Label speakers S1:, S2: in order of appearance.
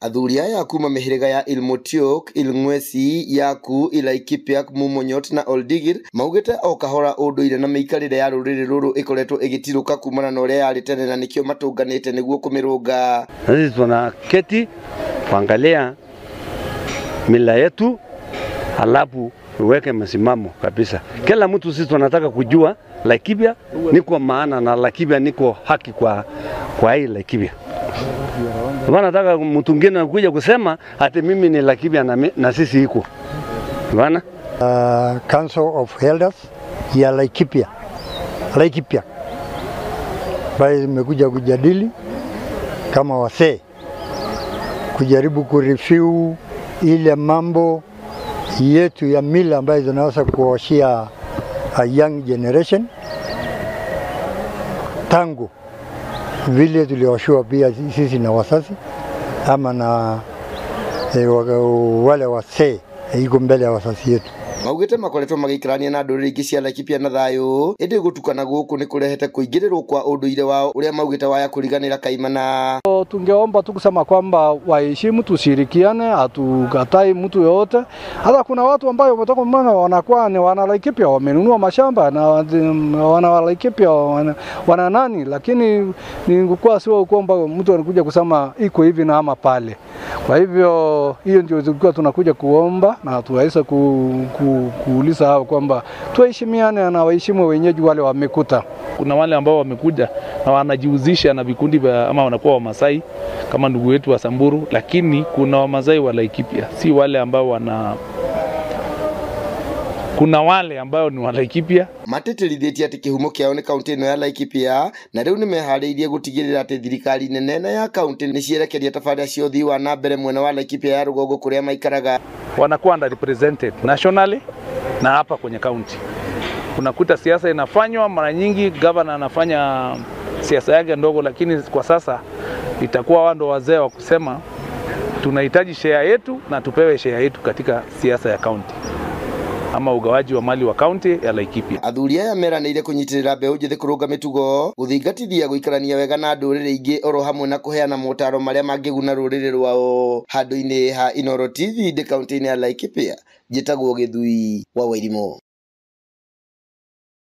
S1: Athuri aya kuma mĩhĩrĩga ya Ilmotiok, Ilng'wesi, Yaku, Ilaikipiak, Mumonyot na Oldigir maugĩte o kahora ũndũire na mĩikarĩre ya rũrĩrĩ rũrũ ĩkoretwo ĩgĩtirũka kumana na ũrĩa yarĩ tene na nĩkĩo matũnganĩte nĩguo kũmĩrũnga.
S2: Sisi tunaketi kuangalia mila yetu alafu uweke msimamo kabisa. Kila mtu sisi tunataka kujua Laikipia ni kwa maana na Laikipia ni kwa haki kwa hii Laikipia. Bana nataka mtu mwingine anakuja kusema ati mimi ni Laikipia na sisi iko. Bana
S3: Council of Elders ya Laikipia. Laikipia. Bali imekuja kujadili kama wasee kujaribu kureview ile mambo yetu ya mila ambayo zinaweza kuwashia a young generation tangu vile tuliwashua pia sisi na wasasi ama na wale wasee iko mbele ya wasasi yetu.
S1: Maugĩte makoretwo magĩikarania na ndũrĩrĩ ingĩ cia Laikipia na thayũ ĩndĩ gũtukana gũkũ nĩ kũrehete kũingĩrĩrwo kwa ũndũire wao ũrĩa maugĩte waya kũriganĩra kaimana.
S4: Tungeomba tu kusema kwamba waheshimu, tushirikiane, hatukatai mtu yoyote. Hata kuna watu ambao wametoka mwana wanakuwa ni wana Laikipia, wamenunua mashamba na wana Laikipia wana nani, lakini ni kwa sio kwamba mtu anakuja kusema iko hivi na ama pale. Kwa hivyo hiyo ndio tulikuwa tunakuja kuomba na tuweza kuuliza hao kwamba tuheshimiane na waheshimu wenyeji wale wamekuta.
S5: Kuna wale ambao wamekuja na wanajihusisha na vikundi ama wanakuwa Wamasai kama ndugu wetu wa Samburu, lakini kuna Wamasai wa Laikipia, si wale ambao wana kuna wale ambao ni wa Laikipia.
S1: Matĩtĩrithĩtie atĩ kĩhumo kĩao nĩ kaunti ĩno ya Laikipia na rĩu nĩmeharĩirie gũtigĩrĩra atĩ thirikari nene na ya kaunti nĩcierekeria tabarĩra cia ũthii wa na mbere mwena wa Laikipia ya rũgongo kũrĩa maikaraga.
S5: Wanakuwa underrepresented nationally na hapa kwenye kaunti. Unakuta siasa inafanywa mara nyingi, governor anafanya siasa yake ndogo, lakini kwa sasa itakuwa wao ndo wazee wa kusema tunahitaji share yetu na tupewe share yetu katika siasa ya kaunti ama ugawaji wa mali wa kaunti ya Laikipia.
S1: Athuri aya meranĩire kũnyitĩrĩra mbeũ njĩthĩ kũrũnga mĩtugo, gũthingatithia gũikarania wega na ndũrĩrĩ ingĩ oro hamwe na kũheana motaro marĩa mangĩguna rũrĩrĩ rwao. Handũ-inĩ ha Inooro TV ndĩ kaunti-inĩ ya Laikipia, njĩtagwo Gĩthui wa Wairimũ.